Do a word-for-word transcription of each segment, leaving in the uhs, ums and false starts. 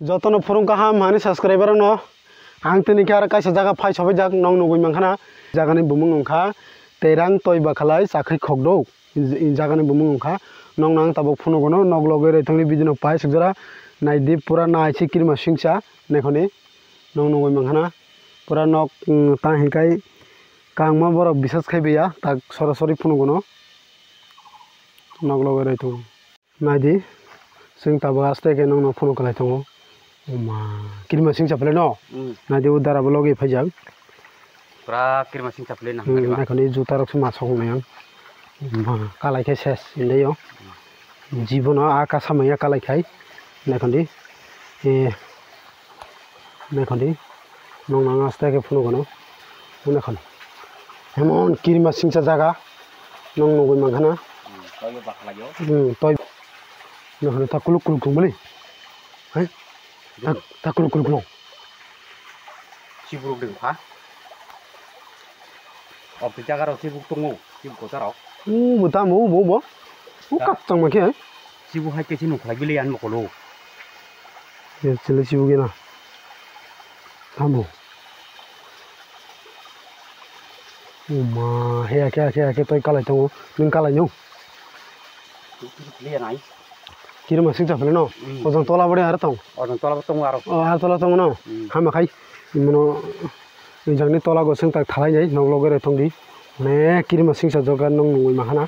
Jotono phurung kaham hani subscriber no. Ang tini khe aro kaisa jaga phai sobaijak, nong nugwi mankha na. Jagani bumung wngkha Terang Toi Bakhalai Chakhai Khokdok. Jagani bumung wngkha. Nong nang tabuk phunugo no, nok logwi rwithwngni video no pai sukjora. Naidi pura nai se kirima singsa, naikhoni. Nong nugwi mankha na. Pura nok, mm, ta hinkai kangma borok bisas khai biya, tak sorasori phunugo no. Nok logwi rwithwng. Naidi, chwng tabuk aste khe nongno phunuk kwlai tongo. Oma, kirima singsa phle no? Mm. Naidi, o dara bo logi phaijak. Pura kirima singsa phle nang. Hmm, naikha ni juta rok se ma sok nai ang. Ma, kalai khe ses, indai o. Jibono a kasa maya kalai khai. Naikha di. Eh, naikha di. Nong nang aste khe phunuk gano. Naikha di. Emon kirima singsa jaga. Nong nugwi mankha na. Hmm, toi o bakhlai o. Hmm, toi. Naikha di ta kuluk kuluk tong bwle. Hai? Ta, ta kuluk kuluk no. Chiburuk ding pha. Obti jaga rok chibuk tongo, chibuk kocha rok. U bo tamo, bo, bo. U kap tong ma khe. Chibuk hai khe chini khlai bili an mokolo. Ye chile chibuk gena. Tamo. U ma, he ake, ake, ake toi kalai tongo. Ning kalai no. Kiri masing chapele no. Hmm. Ojang tola bode aro tong. Ojang tola bo tongo aro. O, aro tola tongo no. Hmm. Hama khai. Mono jangni tola go seng tak thalai nai, nok loge re tong di. Ne kiri masing sa joga nong nungwi mahana.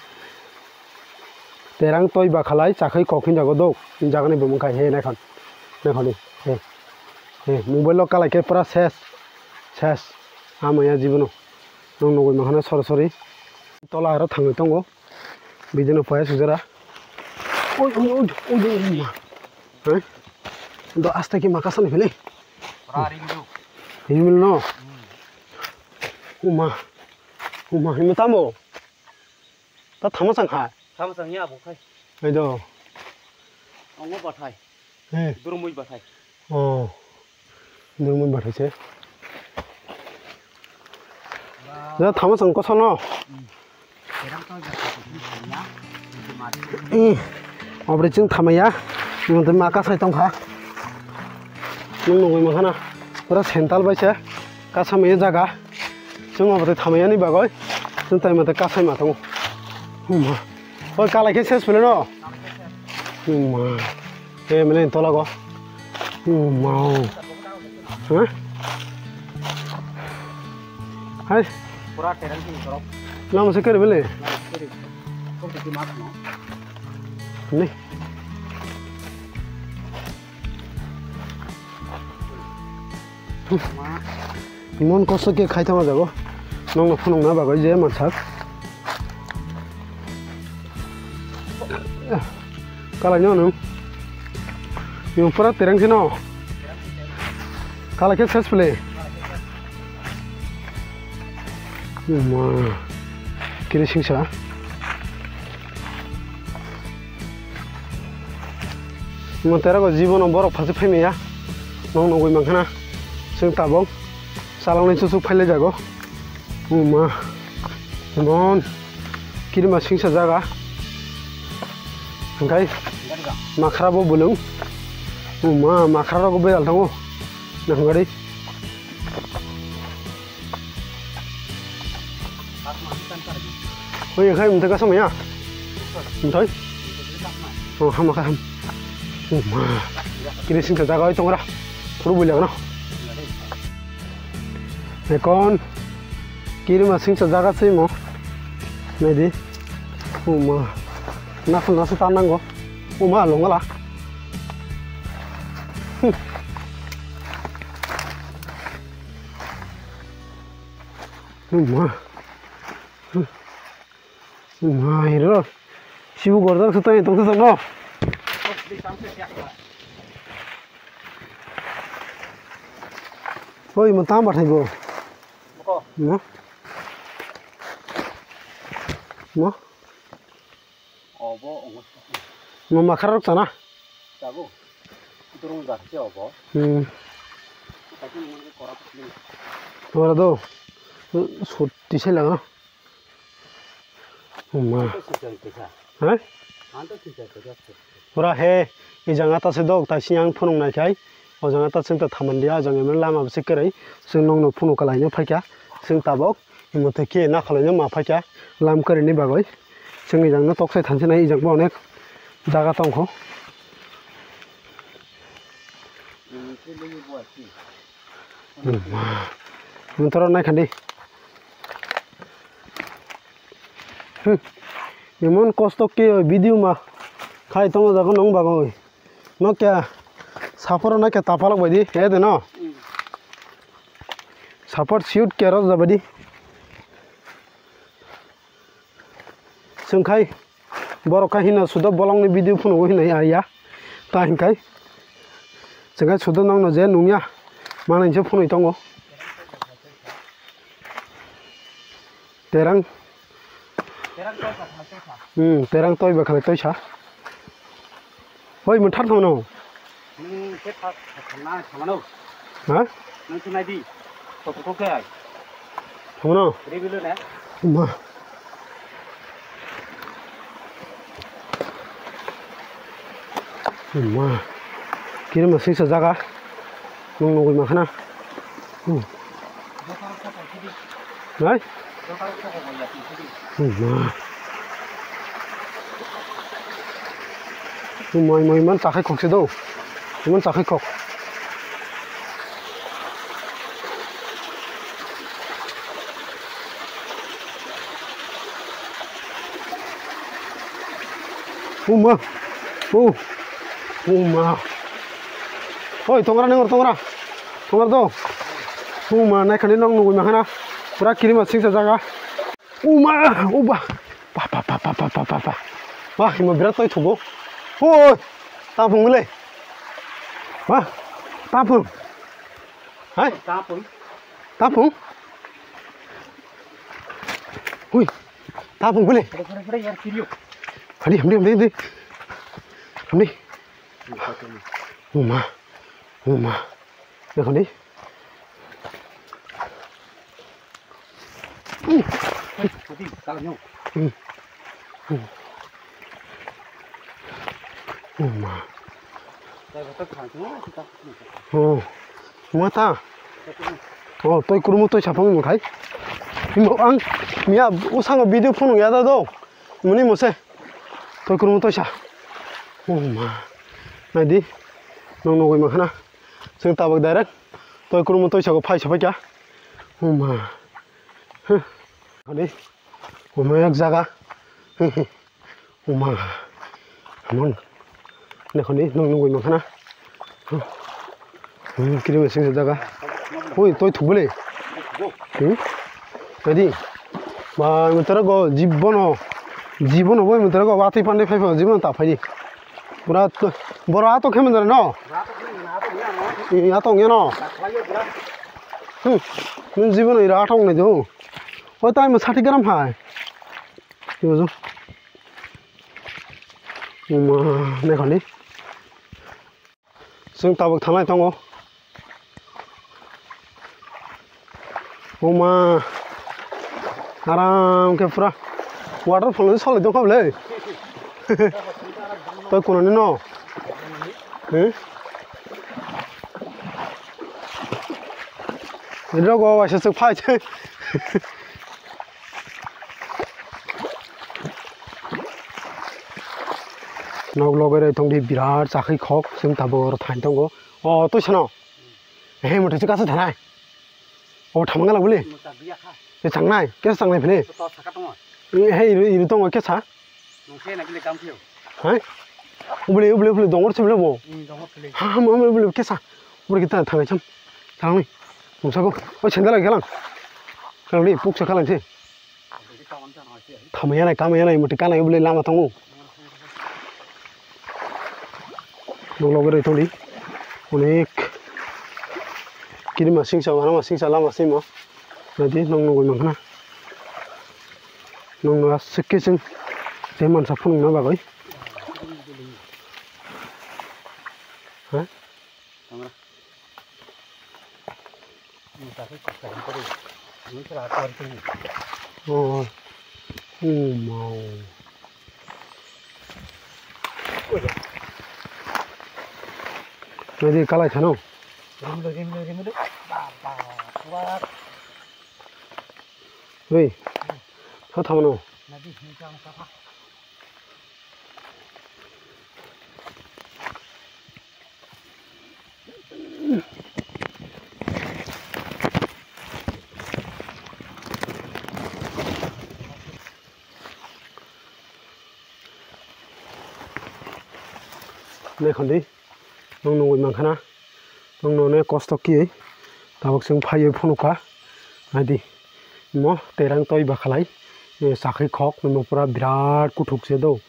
Terang toi ba khalai, chakhai kok hin jago dok. Jagani bumung khai he naikhan. Naikhan di. He. He, mobile lo kalai khe pura ses. Ses. Ama ya jibono. Nong nugwi mahana sorasori. Tola aro thangwi tongo. Bidino paya sujara. Oi, oi, oi, oi, oi, oi, ma. Hai? Do asta ki makasani phele. Ora ring do. Himil no. Uma. Uma, himil tamo. Ta thama sang ha. Thama sang ya bo khai. Hai do. Ongo bathai. He. Durmui bathai. Oh. Durmui bathai se. Ja thama sang kosono. Eh, obri chwng thamaya. Nung twi ma kasai tongkha. Nung nungwi mankha na. Pura sental bai se. Kasamaya jaga. Chwng obo twi thamayani bagwi chwng tai mate kasai ma tongo. Huma. Oi kalai khe ses phele no. Huma. He mele tola go. Huma. Ha? Hai. Pura terang sini sorok. Lama se kere mele. Kok di mat no. Ni. Mon kosto khe khai thangma jago. Nongno phunukna bagwi je mansak. Kalai no nung. Yung pura tereng sino. Kalai khe ses play. Ma. Kiri singsa. Mantera go jibono borok phase phaimaya. Nong nugwi mankha na. Chwng tabok. Salangni chuchuk phailai jago. Uma. Mon. Kirima singsa jaga. Hingkai. Makhra bo bulung. Uma, makhra rogo bejal tongo. Nang gari. Oi, khai mthai kasam ya. Mthai. Oh, hama kaham. Uma. Kiri singsa jaga oi tongra. Puru bulya no. Ekon kirima singsa jaga se mo. Naidi. Uma. Nasu nasu tanango. Uma longala. Uma. Uma hero. Sibu gordar sutai tong tong no. Oi, mo tam bathai bo. Boko. Mo. Mo. Obo ongo. Mo makhar rok chana. Chago. Dorong bathai se obo. Hmm. Kaisa nang kora putli. Ora do. Sut tisai laga. Uma. Anto sijal kisa. Ha? Anto sijal kisa. Pura he, i janga ta se dok, ta si ang phunung nai khai. O jaga ta chwng ta thaman dia, o jaga emang lama bwswk kwrwi, chwng nokno phunuk kalaina phaikha, chwng tabok himotwi khe nakhalaino ma phaikha lam kwrwini bagwi. Chwng ejangno tok sai thansinai, ejangbo onek jaga tongkho. Montoro naikhandi. Hmm. Emon kosto khe video ma khai tongo jaga nong bagwi. No kya saporo na kya tapalok baidi, eh, de no. Sapor shoot kya rok jabadi. Chwng khai borok khai hino sudo bolongni video phunukgo hinwi ya. Ta hinkhai chwng khai sudo nokno je nungya manwi se phunwi tongo. Terang. Hmm, terang toi ba khalai toi sa. Hoi, mwthar thangno. Nwng khe tha-, tha-, tha-, na thamano. Ha? Nwng khe nai di. Kok kok khe ai. Thangno. Ribilo ne. Ma. Ma. Kiri ma singsa jaga. Nwng nugwi ma khana. Hmm. Nai? Uma, uma, iman chakhai khok se do. Iman chakhai khok. Uma. Oh. Uma. Oi, tongra nengor tongra. Tongra do. Uma, naikhani nong nugwi makhana. Pura kirima singsa jaga. Uma, uba. Pa, pa, pa. Wah, ima birat toi thugo. Oi. Tapung le. Wah. Tapung. Hai. Tapung. Tapung. Hui. Tapung bole. Hamdi, hamdi, hamdi, hamdi. Hamdi. Uma. Uma. Hamdi. Uma. Oh. Mata. Oh, toi kurumo toi sapang mo khai. Mo ang mia usang video phone ya da do. Muni mo se. Toi kurumo toi sa. Oh ma. Nai di. Nong nogoi ma khana. Sing tabak direct. Toi kurumo toi sa go phai sa phai kya. Oh ma. Huh. Ani. Oh ma yak jaga. Uma. Amon. Nakhoni nong nugwi mankha na. Hmm, kiri mesing se jaga. Oi, toi thubule. Hmm? Tadi. Ba, mutara go jibono. Jibono boy mutara go wati pande phai phai jibono ta phai di. Pura to, boro ato khe mendara no. Ih, ato nge no. Hmm. Nun jibono ira ato nge do. Oi, tai mo sati gram hai. Ibo jo. Uma, naikha ni. Chwng tabuk thanglai tongo. Uma, aram khe pura waterfall ni soli tongkha bwle. Toi kunani no? He? Rogo waisa chwk phai se. Nok loge roi tongdi birat chakhi khok, chwng tabuk oro thani tongo. O, twi sano. He, mwtai se kasa thanai. O, thamang gala bole. Mwtai biya kha. E changnai, kesa changnai phile. To saka tongo. E, he, iru, iru tongo kesa. Nungse na bile kam phiyo. Hai? Ubole, ubole, ubole, dongor se bole bo. Hmm, dongor phile. Ha, ha, ma, ubole, ubole, kesa. Ubole kita thangai cham. Thangai. Nungsa ko. O, sendal lagi kalang. Kalang ni, puk se kalang se. Thamaya nai, kamaya nai, muti kanai bole lama tongo. Nok loge roi tongdi. Onek kirima singsa, wanama singsa lama simo. Nadi nong nogoi mankha na. Nong no aswk khe chwng tei mansa phunukna bagwi. Ha? Oh, oh, mau. Nadi kalai thano. Rimlo, rimlo, rimlo. Ba, ba, ba. Oi. Tho thamano. Nadi, nadi, ang sapa. Nai khon di, nwng nugwi mankha na, nwng nune kosto kiyoi, tabuk chwng phaiwi phunukha, nai di, mo terang toi bakhalai, eh, chakri khok, mo pura birat kuthuk se do,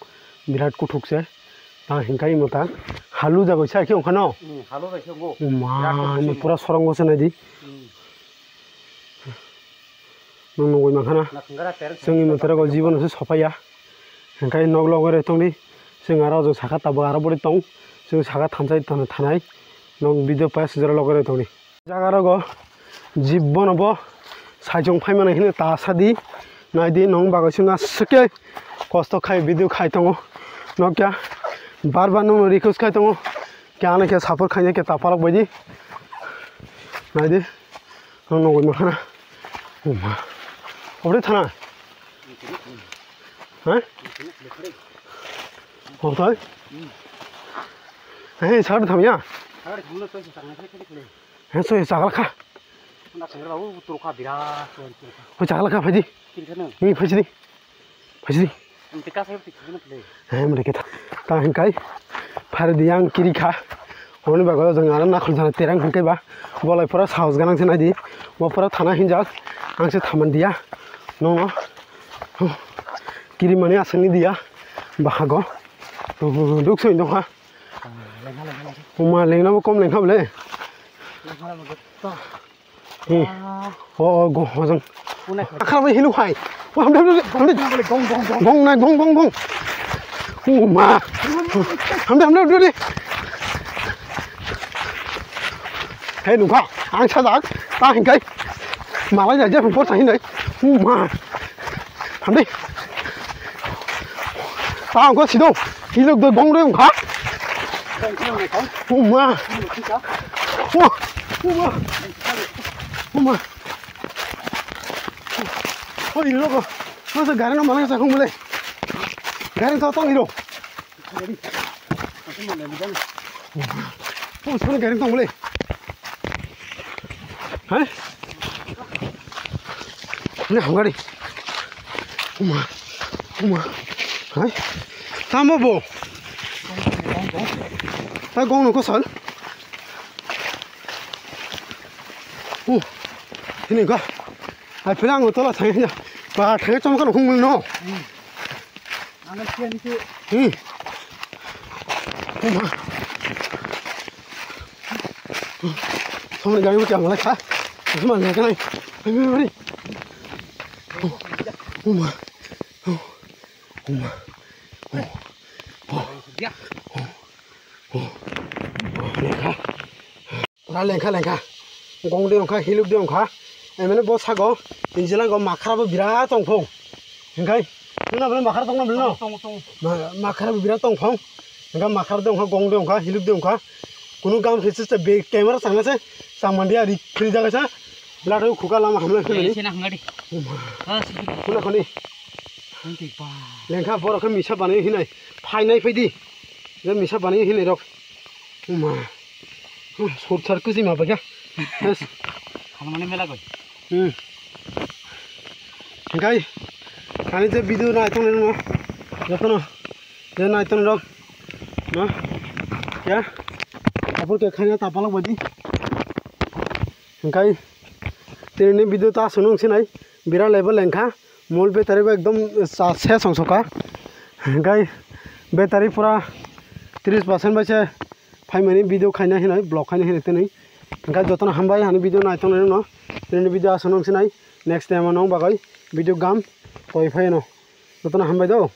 birat kuthuk se, ta hinkai mo ta, halu jagoi sa khe ongkha no? Hmm, halu bai khe ongkho. Ma, birat kuthuk se mo pura sorongo se nai di. Hmm. Nwng nugwi mankha na. Chwngni mwtwrwgo jibono se sophaiya. Hinkhe nok logwi rw tongdi. Chwng aro o jwng saka tabuk aro bwrwi tong. Chwng saka thansa thanwi thanai. Nok video pass jora logwi rw tongdi. Jaga rogo jibono bo saichung phaimani hino ta sadi. Naidi nwng bagwi chwng aswk khe kosto khai video khai tongo. Nokya bar bar nwngno request khai tongo. Khe ano khe support khaina khe tapalok baidi. Naidi. Ang nugwi mankha na. Oma. Obri thana. Ha? Otai. He, sar tham ya. He, so, sagal kha. Ho, sagal kha, phaidi. Ni phaidi. Phaidi. Em, rikhe ta, ta hinkai phari di ang kiri kha. Honi bagwi jwng aro nakhol jana terang hinkai ba. Bolai pura sahos ganang se nai di. Bo pura thana hinjak. Ang se thaman diya. Nono. Kiri mani aswk ni diya. Bahago. Duk soi dong ha. Uma lengna bo kom lengkha bole. Hmm. Oh, oh, go, hojang. Akha bai hilu hai. Wa, hamde, hamde, hamde. Gong, gong, gong. Gong nai, gong, gong, gong. Oh, ma. Hamde, hamde, hamde, hamde. Hei, nungkha. Ang sajak. Ta hingkai. Malai jai, jai, por sahin dai. Oh, ma. Hamde. Ta ang ko sido. Hiluk do gong re ungkha. Uma. Uma. Uma. Uma. Oi, logo. Masa gari no mana sa khumule. Gari to tong hiro. Oh, sana gari tong bole. Hai? Ini hangari. Uma, uma. Hai? Tamo bo. Ta gong no kosal. Uh, ini ka. Ai pela ang tola thang ya. Ba thang chom kan hung no. Ang siya ni si. Hmm. Uma. Samani gari buti ang lai kha. Samani gari nai. Ai, ai, ai. Uma. Uma. Oh. Oh. Oh. Oh. Lengkha. Pura lengkha, lengkha. Gong de ongkha, hiluk de ongkha. Emene bo sago, injila go makhra bo birat tongphong. Hingkai, nuna bole makhra tongna bole no? Tong, tong. Ma-, makhra bo birat tongphong. Hingka makhra de ongkha, gong de ongkha, hiluk de ongkha. Kunu gam khe se be camera changna se, changmandi ari khri jaga sa. Bilat khuka lama hamla khri. Sena hangadi. Uma. Ah, si. Kuna khoni. Hangti ba. Lengkha borok khe misa bani hinai. Phainai phaidi. Je misa bani hinai rok. Uma. Sur sar kusi ma baga. Yes. Hamani mela koi. Hmm. Hingkai. Ani je video nai tong nai no. Jotono. Je nai tong rok. No. Ya. Apor ke khanya tapalok badi. Hingkai. Tini video ta aswk nung sinai. Bira level lengkha. Mol battery bo ekdom sa-, se song soka. Hingkai battery pura tris percent bai se phaimani video khaina hinwi, vlog khaina hinwi tini. Hingkai jotono hambai ani video nai tongnai no. Tini video aswk nung sinai. Next time no bagwi video gam toi phaino. Jotono hambai do.